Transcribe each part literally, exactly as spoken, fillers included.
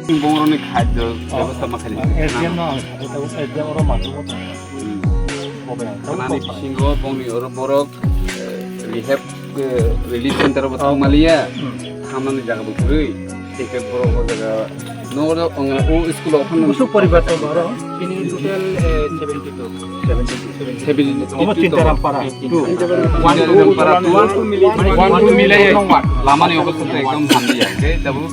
Bongrokni khadyo bebostha ma khainai. S D M no ang khato, S D M oro manjak. Hmm. Obe ang. Nani bisingo bongni oro borok, eh, rehab, eh, relief center bo thangmaliya. Hmm. Thamnani jaga bo kwrwi. Tei khe borok o jaga no oro ong o school o phano. Busuk poribar tongo oro. Ini total, eh, seventy two. Seventy two. Seventy two. Omo Chintaram para. Two. Chintaram para two. One two milai. One two milai. Lamani obostha to ekdom hamya. Khe tabuk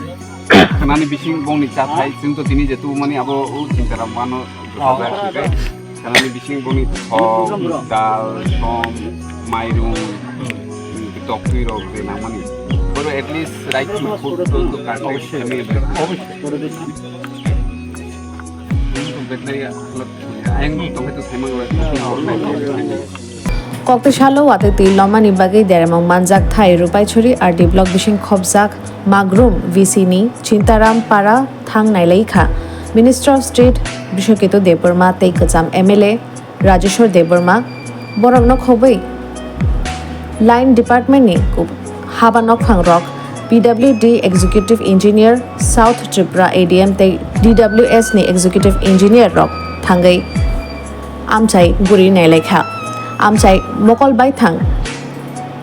Khnani bising bongni chathai, chwng to tini je tubumani abo o Chintaram wano. Oh. Khnani bising bongni thok, dal, som, mairung, toktwi rok je nangmani. Boro at least right to food to, to kakai kami. Obviously. Obviously. Ayang tongkhe to saimang rok. Kokti salo watwi twi lomani bagwi deremong manjak thai Rupaishori R D block bising khopjak Magrum V C ni Chintaram Para thang nailai kha. Minister of State Biswaketu Debbarma tei kwcham M L A Rajeshwar Debbarma borokno khobwi Line Department ni ku-, haba nokphang rok, P W D Executive Engineer South Tripura A D M tei D W S ni Executive Engineer rok thangwi amchai guri nailai kha. Amchai mokol bai thang,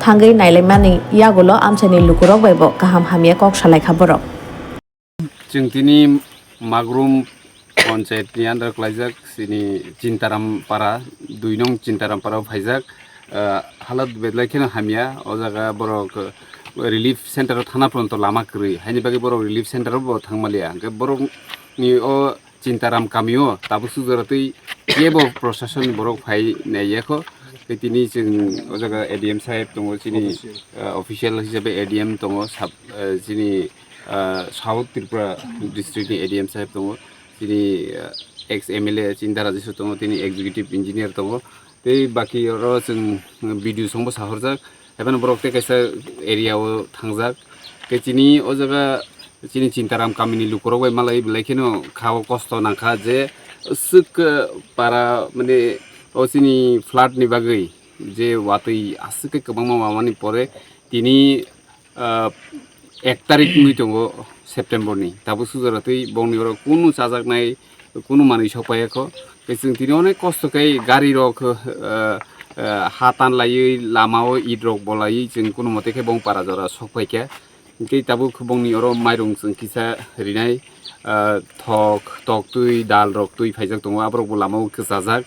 thangwi nailaimani yagulo amchaini lukurok bai bo kaham hamya kok salai kha borok. Chwng tini Magrum Panchayat ni under khlaijak, chini Chintaram Para, dui nong Chintaram Para o phaijak. Ah, halat bedlai kheno hamya, o jaga borok, eh, relief center o thana pronto lama kwrwi, haini bagwi borok relief center o bo thangmaliya. Hwnkhe borok ni o Chintaram kami o tabuk sujora twi kebo proshasoni borok phai naiyakho. Tei tini chwng o jaga A D M saheb tongo, chini, eh, official hisabe A D M tongo, sub, eh, chini, eh, South Tripura district ni A D M saheb tongo, chini, eh, ex M L A Chinta Rajesh tongo, tini executive engineer tongo. Tei baki oro chwng video songbo sahorjak. Haibano borok tei kaisa area o thangjak. Tei chini o jaga chini Chintaram kamini lukurok bai malai belai kheno kha o kosto nangkha je swk, eh, para mane o chini flood ni bagwi je watwi aswk khe kwbangma mamani pore tini ah, ek tarik wngwi tongo September ni. Tabuk sujora twi bongni oro kunu chajaknai, kunu manwi sokpaiya kho. Tei chwng tini onek kosto khe gari rok, ah, ah, ha tan laiwi lama o it rok bolaiwi chwng kunu mote khe bong para jora sokpaikha. Hwnkhe tabuk bongni oro mairung chwng kisa rinai, ah, thok, tok twi, dal rok twi phaijak tongo, aborok bo lama o kwchajak.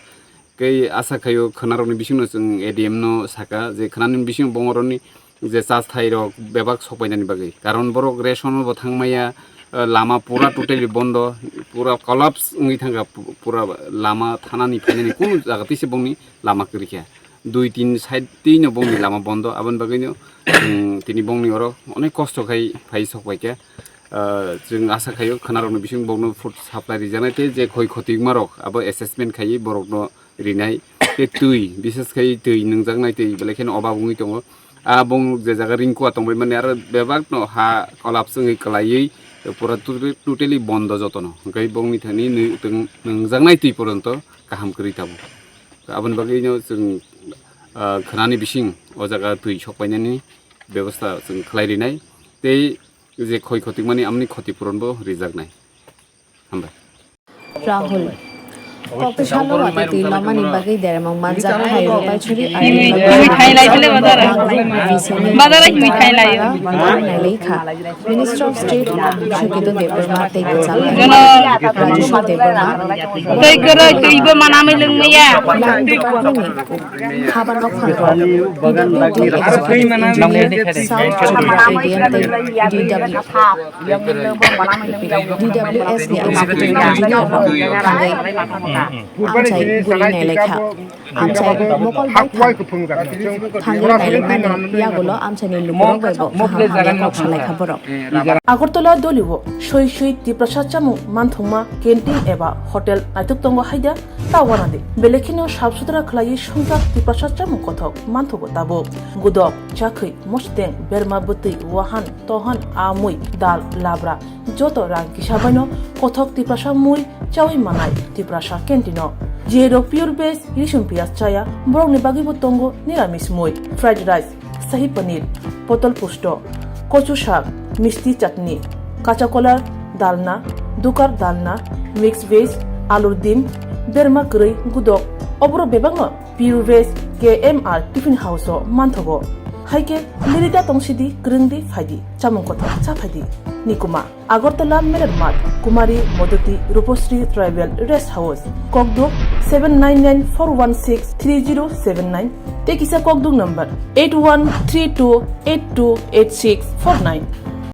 Tei asa khaio khwnarokni bisingno chwng A D M no saka je khwnani bising bongrokni je chas thairok bebak sokpainani bagwi. Karon borok ration bo thangmaya, eh, lama pura totally bondo, pura collapse wngwi thangkha, pu-, pura lama thanani phainani kunu jaga twi se bongni lama kwrwi kha. Dui tin side twino bongni lama bondo, aboni bagwino, mm, tini bongni oro onek kosto khai phai sokpaikha. Ah, chwng asa khaio khwnarokni bising bokno food supply rijaknai tei je khoi khotwi wngmarok abo assessment khaiwi borokno rinai tei twi, bises khai twi nungjaknai twi belai kheno obab wngwi tongo. Ah, bong je jaga ringkua tongbai mani aro bebakno ha collapse wngwi kwlaiwi pura totally, totally bondo jotono. Hwnkhe bongni thani nung-, tong-, nungjaknai twi poronto kaham kwrwi tabuk. Aboni bagwino chwng, ah, khwnani bising o jaga twi sokpainani bebosta chwng khlai rinai tei je khoi khotikmani amoni khoti puron bo rijaknai. Hambai. Rahul. Kokti salo watwi twi lomani bagwi deremong manjak hai Rupaishori Tini mithai lai phile bazar. V C ni Bazar ai mithai lai. Nailai kha. Minister of State Sukito Debbarma tei kwcham Jono. Rajeshwar Debbarma. Tei kwrwi twibo manamwi lwngmaya. Line Department ni haba nokphang rok P W D Executive Engineer South Tripura A D M tei D W, D W S ni Executive Engineer rok thangwi amchai guri nailai kha. Amchai mokol bai thang, thangwi nailai mani yagulo amchaini lukurok bai bo kaham hamya kok salai kha borok. Agartala doliwo soi soi Tiprasa chamung manthokma canteen eba hotel naithok tongo haida? Ta wanadi. Belai kheno sap sutra khlaiwi swngjak Tiprasa chamung kothok manthogo tabuk. Gudok, chakhwi, mosteng, berma bwtwi, wahan, tohan, amui, dal, labra, joto rang kisa baino kothok Tiprasa mui chawi manai Tiprasa canteen-o. Jerok pure veg, risum piyaj chaya, borokni bagwibo tongo niramis mui, fried rice, sahi paneer, potol pusto, kochu sak, misti chutney, kacha kolar, dalna, dukar dalna, mix veg, alur dim, berma kwrwi gudok, oboro bebakno Pure Veg K M R Tiffin House o manthogo. Haikhe lirida tongsidi, kwrwngdi phaidi, chamung kothok cha phaidi. Nikuma, Agartala Meler Math, Kumari Modoti Rupasri Tribal Rest House, Kokduk seven nine nine four one six three zero seven nine, tei kisa Kokduk number eight one three two eight two eight six four nine.